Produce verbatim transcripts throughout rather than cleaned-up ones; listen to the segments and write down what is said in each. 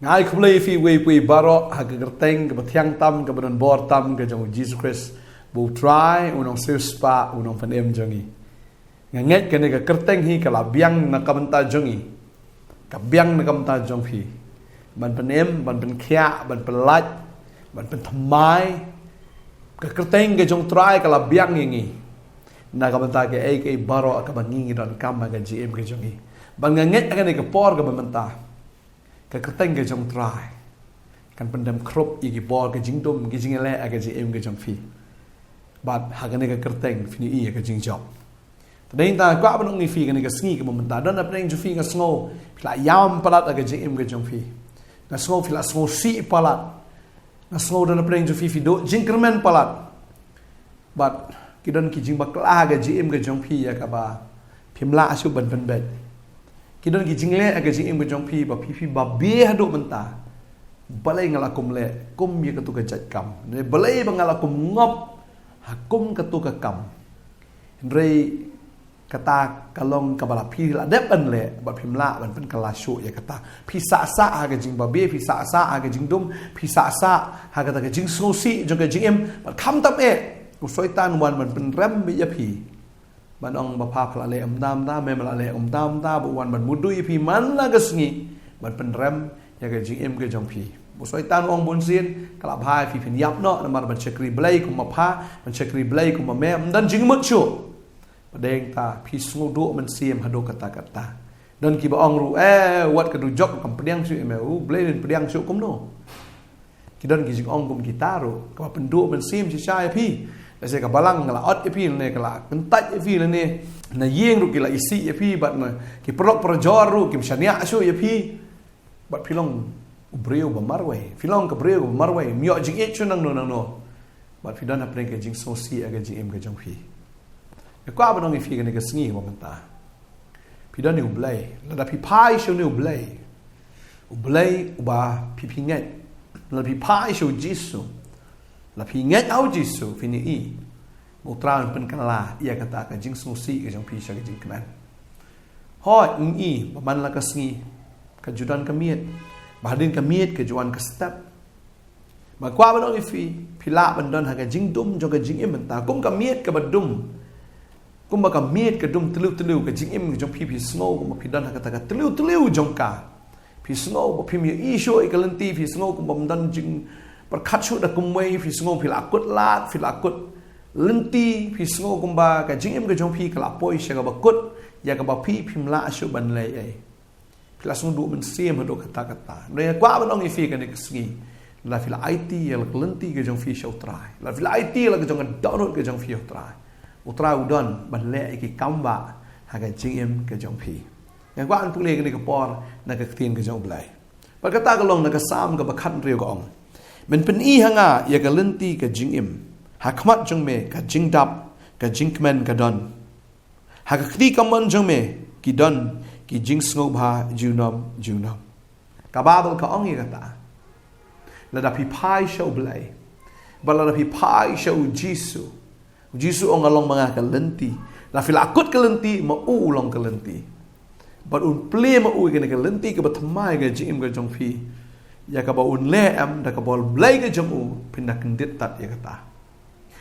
Ai khublei ïa phi uwei pa uwei baroh ha ka kyrteng kaba thiang tam, kaba don bor tam ka jong u Jisu Khrist, ba u Trai u nongsiewspah, u nongpynim jong ngi. Nga ngeit kane ka kyrteng hi ka la biang na ka bynta jong ngi, ka biang na ka bynta jong phi, ban pynim, ban pynkhiah, ban pynlait, ban pynthymmai. Ka kyrteng ka jong u Trai ka la biang ïa ngi na ka bynta kaei kaei baroh kaba ngi ngi donkam ha ka jingim ka jong ngi. Ban nga ngeit ha kane ka por kaba mynta, ka kyrteng ka jong u Trai kan pyndem khrup ïa ki bor ka jingdum, ki jingïaleh ha ka jingim ka jong phi. Bad ha kane ka kyrteng phin ïohi ïa ka jingjop. Te dei nangta nga kwah ban ong ïa phi kane ka sngi kaba mynta, don hapdeng jong phi nga sngew phi la ïam palat ha ka jingim ka jong phi. Nga sngew phi la sngewsih palat. Nga sngew don hapdeng jong phi phi duh jingkyrmen palat. Bad ki don ki jingbakla ha ka jingim ka jong phi ïa kaba phim lah shuh ban pynbeit. Ki don ki jingleh ha ka jingim ka jong phi ba phi, phi babe haduh mynta. Balei nga la kum leh kum ïa katu ka jait kam? Ne balei ba nga la kum ngop ha kum katu ka kam? Hynrei kata ka long kaba la phi la dep ban leh, bad phim lah ban pynkylla shuh ïa kata. Phi sah sah ha ka jingbabe, phi sah sah ha ka jingdum, phi sah sah ha kata ka jingsngewsih jong ka jingim, bad khamtam eh u Soitan u wan ban pynrem beit ïa phi. Ban ong ba pha pha la leh kumta kumta, me me la leh kumta kumta, ba u wan ban mudui ïa phi man la ka sngi ban pynrem ïa ka jingim ka jong phi. U Soitan u ong bunsien ka la bha ïa phi phin ïap noh namar ban shakri Blei kum ma pha, ban shakri Blei kum ma me, ym don jingmut shuh. Ba dei nangta phi sngewduh mynsiem haduh katta katta. Don kiba ong ruh, eh, wat ka dujok kam pdiang shuh ïa me, u Blei un pdiang shuh kumno? Ki don ki jingong kum kita ruh kaba pynduh mynsiem shisha ïa phi. Lehse ka balang ka la ot ïa phi, lane ka la kyntait ïa phi, lane na ïing ruh ki la isih ïa phi, bad na ki paralok parajor ruh kim shaniah shuh ïa phi. Bad phi long u briew ba marwei, phi long ka briew ba marwei, ym ïoh jingïeit shuh nangno nangno. Bad phi don hapdeng ka jingsngewsih ha ka jingim ka jong phi. Nga kwah ban ong ïa phi kane ka sngi ba mynta, phi don ïa u Blei. Lada phi phai sha une u Blei, u Blei uba phi phi ngeit, lada phi phai sha u Jisu, lada phi ngeit ha u Jisu, phin ïohi ba u Trai un pynkylla ïa kata ka jingsngewsih ka jong phi sha ka jingkmen. Hooid, ngi i ba man la ka sngi ka ju don ka miet, ba hadien ka miet ka ju wan ka step. Ba kwah ban ong ïa phi, phi lah ban don ha ka jingdum jong ka jingim mynta kum ka miet kaba dum. Kumba ka miet ka dum tliw tliw, ka jingim ka jong phi, phi sngew kumba phi don ha kata ka tliw tliw jong ka. Phi sngew ba phim ïohi shuh ïa ka lynti, phi sngew kumba ym don jingpyrkhat shuh da kumwei, phi sngew phi la kut lad, phi la kut lynti, phi sngew kumba ka jingim ka jong phi ka la poi sha kaba kut, ïa kaba phi phim lah shuh ban leh ei. Phi la sngewduh mynsiem haduh katta katta. Nga kwah ban ong ïa phi kane ka sngi, lada phi la aiti ïa la ka lynti ka jong phi sha u Trai, lada phi la aiti ïa la ka jong ka dohnud ka jong phi ïa u Trai, u Trai u don ban leh ïa ki kam ba ha ka jingim ka jong phi. Nga kwah ban pule kane ka por na ka ktien ka jong u Blei. Bad kata ka long na ka Salm kaba khathynriew, ka ong, men pyni ha nga ïa ka lynti ka jingim, ha khmat jong me ka jingdap ka jingkmen ka don. Ha ka kti kamon jong me ki don ki jingsngewbha junom junom. Ka Baibl ka ong ïa kata. Lada phi phai sha u Blei, bad lada phi phai sha u Jisu, u Jisu u ong, nga long ma nga ka lynti. Lada phi la kut ka lynti, ma u u long ka lynti. Bad un plie ma u ïa kane ka lynti kaba thymmai ka jingim ka jong phi. Ïa kaba un leh em, da ka bor Blei ka jong u phin da kyndit tad ïa kata.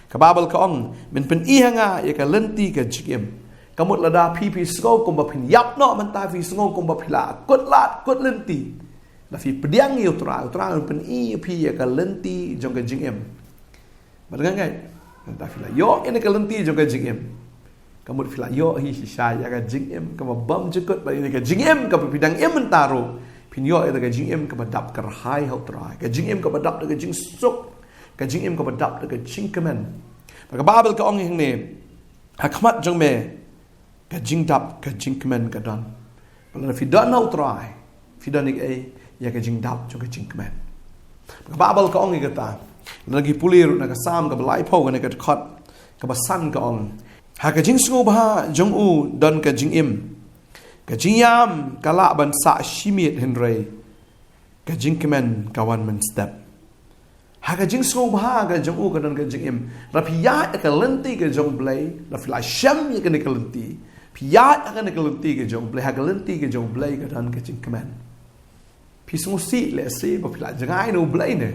Ka Baibl ka ong, men pyni ha nga ïa ka lynti ka jingim. Ka mut lada phi phi sngew kumba phin ïap noh mynta, phi sngew kumba phi la kut lad kut lynti, lada phi pdiang ïa u Trai, u Trai un pyni ïa phi ïa ka lynti jong ka jingim. Bad nga ngeit, lada phi la ïoh ïa kane ka lynti jong ka jingim, ka mut phi la ïoh hi shisha ïa ka jingim kaba bymjukut. Bad ïa kane ka jingim kaba phi dang im mynta ruh, phin ïoh ïa ka jingim kaba dap kyrhai ha u Trai, ka jingim kaba dap da ka jingsuk, ka jingim kaba dap da ka jingkmen. Bad ka Baibl ka ong hangne, ha khmat jong me ka jingdap ka jingkmen ka don. Bad lada phi don ha u Trai, phi don ïa ka, ïa ka jingdap jong ka jingkmen. Ka Baibl ka ong ïa kata, lada ngi pule ruh na ka Salm kaba laiphew, kane ka dkhot kaba san, ka ong, ha ka jingsngewbha jong u don ka jingim. Ka jingïam ka lah ban sah shi miet, hynrei ka jingkmen ka wan mynstep. Ha ka jingsngewbha ka jong u ka don ka jingim. Lada phi ïaid ha ka lynti ka jong u Blei, lada phi la shem ïa kane ka lynti, phi ïaid ha kane ka lynti ka jong u Blei, ha ka lynti ka jong u Blei ka don ka jingkmen. Phi sngewsih lehse ba phi la jngai na U Blei ne.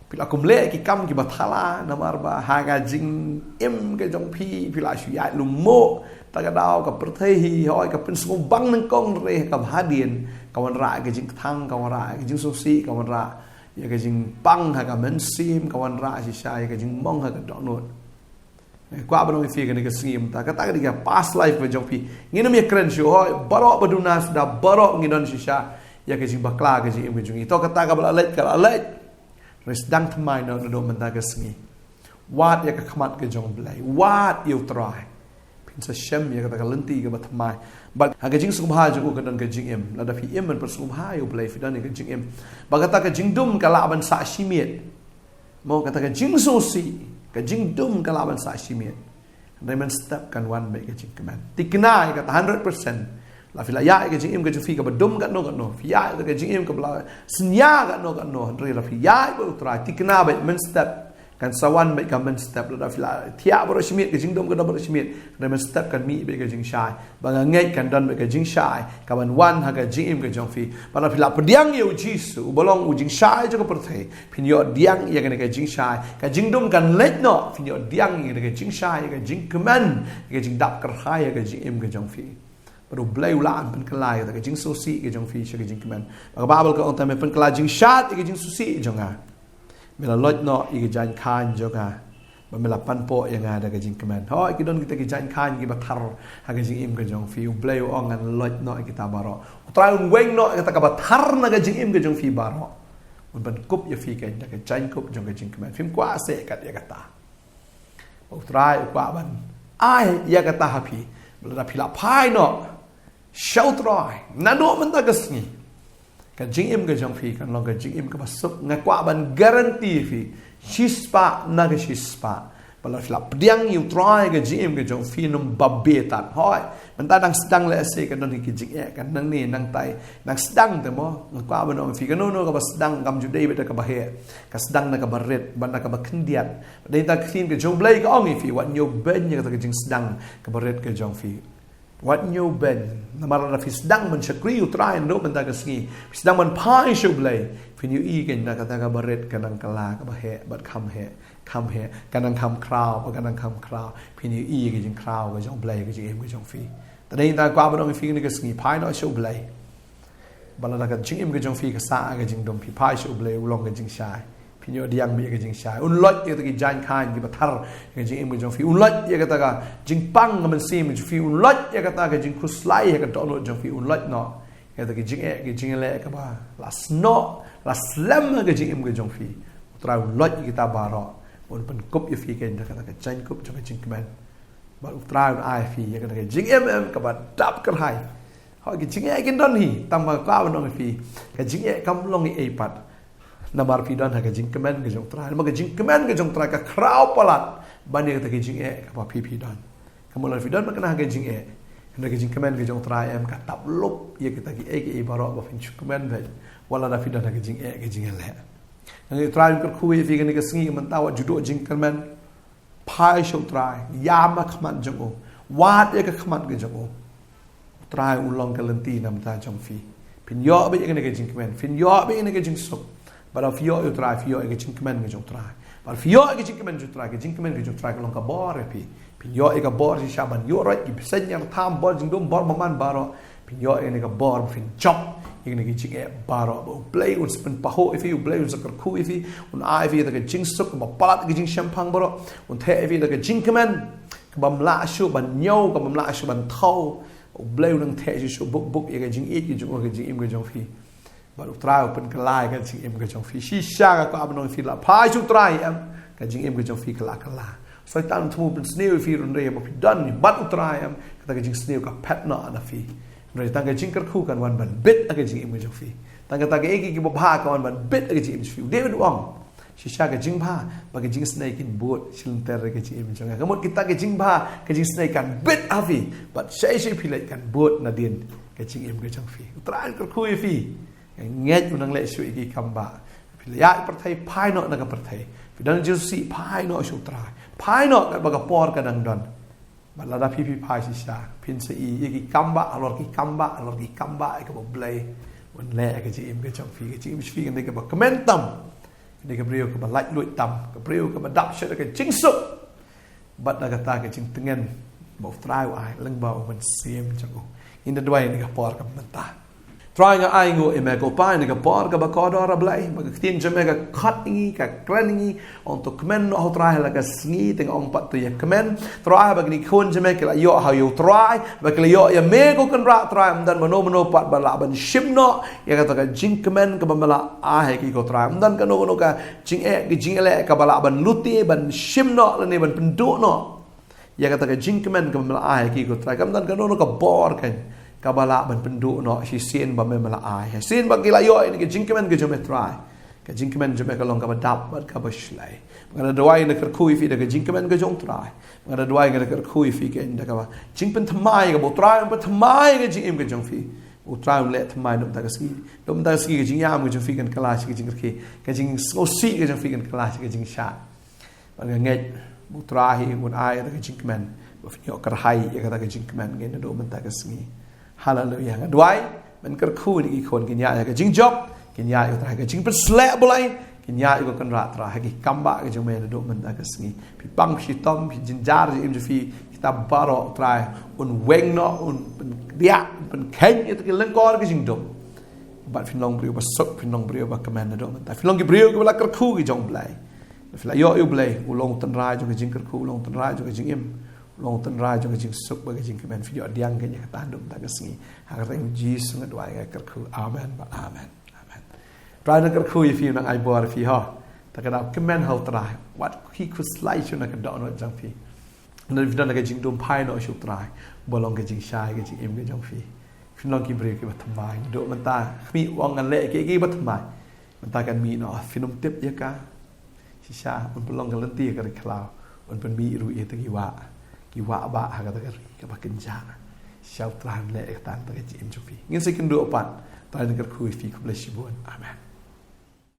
Phi la kum leh ki kam kiba thala namar ba ha ka jingim ka jong phi, phi la shu ïaid lum mo. Ta ka daw ka pyrthei hi, hoi, ka pynsngewbang nyngkong re ka bha dien, ka wanrah ka jingkthang, ka wanrah ka jingsngewsih, ka wanrah ïa ka jingpang ha ka mynsiem, ka wanrah shisha ïa ka jingmong ha ka dohnud. Kwah ban ong ïa phi kane ka sngi mynta, kata ka dei ka past life ka jong phi. Ngin ym ïa kren shuh, hoi, baroh ba duna suda, baroh ngi don shisha ïa ka jingbakla ka jingim ka jong ngi. To kata kaba la leit ka la leit. Hynrei sdang thymmai noh naduh mynta ka sngi. Wad ïa ka khmat ka jong U Blei, wad ïa U Trai. Phin sa shem ïa kata ka lynti kaba thymmai. Bad ha ka jingsngewbha jong u ka don ka jingim. Lada phi im ban pynsngewbha ïa U Blei, phi don ïa ka jingim. Bad kata ka jingdum ka lah ban sah shimet. Mo, kata ka jingsngewsih, ka jingdum ka lah ban sah shimet. Hynrei mynstep kan wan bad ka jingkmen. Thikna ïa kata hundred percent. La phi la ïaid ïa ka jingim ka jong phi kaba dum katno katno, phi ïaid ïa ka jingim kaba la synñia katno katno, hynrei la phi ïaid bad U Trai, thikna bad mynstep kan sa wan bad ka mynstep. Lada phi la thiah baroh shimet, ka jingdum ka don baroh shimet, hynrei mynstep kan mih bad ka jingshai. Ba nga ngeit kan don bad ka jingshai kaban wan ha ka jingim ka jong phi. Ba lada phi la pdiang ïa U Jisu uba long u jingshai jong ka pyrthei, phin ïoh pdiang ïa kane ka jingshai. Ka jingdum kan leit noh, phin ïoh pdiang ïa kane ka jingshai, ïa ka jingkmen, ïa ka jingdap kyrhai ha ka jingim ka jong phi. Bad U Blei u lah ban pynkylla ïa kata ka jingsngewsih ka jong phi sha ka jingkmen. Ba ka Baibl ka ong, tang me pynkylla jingshad ïa ka jingsngewsih jong nga, me la loit noh ïa ka jaiñ khaiñ jong nga, ba me la panpoh ïa nga da ka jingkmen. Hoi, ki don kita ki jaiñ khaiñ kiba thar ha ka jingim ka jong phi. U Blei u ong, ngan loit noh ïa kita baroh. U Trai un weng noh ïa kata kaba thar na ka jingim ka jong phi baroh. Un pynkup ïa phi keiñ da ka jaiñkup jong ka jingkmen. Phim kwah seh kat ïa kata. U Trai u kwah ban ai ïa kata ha phi. Ba lada phi la phai noh sha U Trai naduh mynta ka sngi, ka jingim ka jong phi kan long ka jingim kaba suk. Nga kwah ban guarantee ïa phi shispah na ka shispah. Ba lada phi la pdiang ïa U Trai, ka jingim ka jong phi nym babe tad. Hoi, mynta dang sdang lehse ka don hi ka jingeh, ka nangne nangtai, dang sdang te mo. Nga kwah ban ong ïa phi, kano kano kaba sdang kam ju dei beit da kaba heh. Ka sdang na kaba rit bad na kaba khyndiat. Dei ta ka ktien ka jong U Blei ka ong ïa phi, wat ñiewbeiñ ïa kata ka jingsdang kaba rit ka jong phi. Wat ñiewbeiñ. Namar lada phi sdang ban shakri U Trai naduh mynta ka sngi, phi sdang ban phai sha U Blei, phin ïohi keiñ ba kata kaba rit ka nang kylla kaba heh bad kham heh, kham heh, ka nang kham khraw bad ka nang kham khraw. Phin ïohi ka jingkhraw ka jong U Blei ka jingim ka jong phi. Te dei ta kwah ban ong ïa phi kane ka sngi, phai noh sha U Blei. Ba lada ka jingim ka jong phi ka sah ha ka jingdum, phi phai sha U Blei, u long ka jingshai. Phin ïoh pdiang beit ïa ka jingshai. Un loit ïa kata ki jaiñ khaiñ kiba thar ha ka jingim ka jong phi. Un loit ïa kata ka jingpang ka mynsiem ka jong phi. Un loit ïa kata ka jingkhuslai ha ka dohnud jong phi. Un loit noh ïa kata ka jingeh, ka jingleh kaba la snoh, la slem ha ka jingim ka jong phi. U Trai un loit ïa kita baroh. Un pynkup ïa phi keiñ da kata ka jaiñkup jong ka jingkmen. Bad U Trai un ai phi ïa kata ka jingim em kaba dap kyrhai. Hoi, ki jingeh kin don hi, tang ba kwah ban ong ïa phi, ka jingeh kam long ei ei pat. Namar phi don ha ka jingkmen ka jong U Trai. Namar ka jingkmen ka jong U Trai ka khraw palat ban ïa kata ka jingeh kaba phi phi don. Ka mut lada phi don ba kane ka jingeh, hynrei ka jingkmen ka jong U Trai em ka tap lup ïa kita kiei kiei baroh ba phin shu kmen beit. Wat lada phi don ha ka jingeh ka jingeh leh. Nga ngeit U Trai un kyrkhu ïa phi kane ka sngi, mynta wat ju duh jingkyrmen. Phai sha U Trai, ïam ha khmat jong u. Wad ïa ka khmat ka jong u. U Trai u long ka lynti na bynta jong phi. Phin ïoh beit ïa kane ka jingkmen, phin ïoh beit ïa kane ka jingsuk. Bad lada phi ïoh ïa U Trai, phi ïoh ïa ka jingkmen ka jong U Trai. Bad lada phi ïoh ïa ka jingkmen jong U Trai, ka jingkmen ka jong U Trai ka long ka bor ïa phi. Phin ïoh ïa ka bor shisha ban ïoh roit ki bseiñ, ïar tham, bor jingdum, bor bymman baroh. Phin ïoh ïa kane ka bor ba phin jop ïa kane ka jingeh baroh. Ba U Blei un sa pynpahuh ïa phi, U Blei un sa kyrkhu ïa phi, un ai ïa phi da ka jingsuk ba palat ka jingshemphang baroh. Un theh ïa phi da ka jingkmen ka bym lah shuh ban ñiew, ka bym lah shuh ban thaw. U Blei un nang theh shuh shuh buk buk ïa ka jingïeit ka jong u ha ka jingim ka jong phi. Bad U Trai u pynkylla ïa ka jingim ka jong phi. Shisha nga kwah ban ong ïa phi, lada phai sha U Trai em, ka jingim ka jong phi ka la kylla. Soitan u thmu pynsniew ïa phi, hynrei ba phi don bad U Trai em, kata ka jingsniew ka phet noh na phi. Hynrei tang ka jingkyrkhu kan wan ban bit ha ka jingim ka jong phi. Tang kata kaei kaei kaba bha ka wan ban bit ha ka jingim jong phi. U David u ong, shisha ka jingbha bad ka jingisynei kin bud shilynter ka jingim jong nga. Ka mut kita ka jingbha ka jingisynei kan bit ha phi, bad shei shei phi leit kan bud nadien ka jingim ka jong phi. U Trai un kyrkhu ïa phi. Ngeit un nang leh shuh ïa ki kam ba. Phi la ïaid pyrthei, phai noh na ka pyrthei. Phi don Jisu, phai noh sha U Trai. Phai noh katba ka por ka dang don. Bad lada phi phi phai shisha, phin sa ïohi ïa ki kam ba halor ki kam ba halor ki kam ba ïa kaba U Blei Un leh ka jingim ka jong phi, ka jingim jong phi kan dei kaba kmen tam. Kan dei ka briew kaba laitluid tam, ka briew kaba dap sha ka jingsuk. Bad da kata ka jingtngen ba U Trai u ai lyngba u Mynsiem jong u. Ngin da duwai ha kane ka por kaba mynta. Trai, nga ainguh ïa me ko Pa ha kane ka por kaba kordor, A Blei, ba ka ktien jong me ka khot ïa ngi, ka kren ïa ngi. Ong to kmen noh ha U Trai ha la ka sngi, te nga ong pat to ïa kmen. Trai, ba kine ki khun jong me ki la ïoh ha ïa U Trai, ba ki la ïoh ïa me ko Kynrad Trai, ym don mano mano pat ba lah ban shim noh ïa kata ka jingkmen kaba me la ai ha ki ko Trai. Ym don kano kano ka jingeh, ka jingeh kaba lah ban lute, ban shim noh lane ban pynduh noh ïa kata ka jingkmen kaba me la ai ha ki ko Trai. Kam don kano kano ka bor kan kaba lah ban pynduh noh shisien ba me, me la ai. Shisien ba ki la ïoh ïa ka jingkmen ka jong me Trai, ka jingkmen jong me ka long kaba dap bad kaba shlei. Nga da duwai, nga da kyrkhu ïa phi da ka jingkmen ka jong U Trai. Nga da duwai, nga da kyrkhu ïa phi kan da kaba jingpynthymmai kaba U Trai un pynthymmai ka jingim ka jong phi. U Trai un leh thymmai naduh mynta ka sngi. Naduh mynta ka sngi ka jingïam ka jong phi kan kylla sha ka jingkyrkhu, ka jingsngewsih ka jong phi kan kylla sha ka jingshah. Bad nga ngeit ba U Trai hi un ai da ka jingkmen ba phin ïoh kyrhai ïa kata ka jingkmen ngi naduh mynta ka sngi. Haleluia. Nga duwai, men kyrkhu ïa ki khun, kin ïaid ha ka jingjop, kin ïaid ïa U Trai ha ka jingpynsleh Blei, kin ïaid ïa ko Kynrad Trai ha ki kam ba ka jong me naduh mynta ka sngi. Phi pang phi shitom, phi jynjar jingim jong phi, kita baroh U Trai un weng noh, un pyndiah, un pynkheiñ ïa kita ki lyngkor ka jingdum. Bad phin long briew ba suk, phin long briew ba kmen naduh mynta. Phin long ki briew kiba la kyrkhu ki jong U Blei. Phi la ïoh ïa U Blei, u long u tynrai jong ka jingkyrkhu, u long u tynrai jong ka jingim, u long u tynrai jong ka jingsuk bad ka jingkmen. Phi ïoh pdiang kein ïa kata naduh mynta ka sngi. Ha ka kyrteng U Jisu nga duwai, nga kyrkhu. Amen bad amen. Amen. Trai un kyrkhu ïa phi, un ai bor ïa phi ho. Ta ka daw kmen ha U Trai. Wat khuslai shuh na ka dohnud jong phi. Hynrei phi don ka jingdum phai noh sha U Trai ba long ka jingshai ka jingim ka jong phi. Phin long ki briew kiba thymmai. Naduh mynta khmih, u ong ngan leh kiei kiei ba thymmai. Mynta kan mih noh, phin ym tip ïa ka. Shisha un pynlong ka lynti ha ka ri khlaw, un pynmih ruh ïa kita ki wah, ki wah bah ha kata ka ri kaba kynjah. Shisha U Trai un leh ïa kata ha ka jingim jong phi. Ngin sa ïakynduh pat. Trai un kyrkhu ïa phi. Khublei shibun. Amen.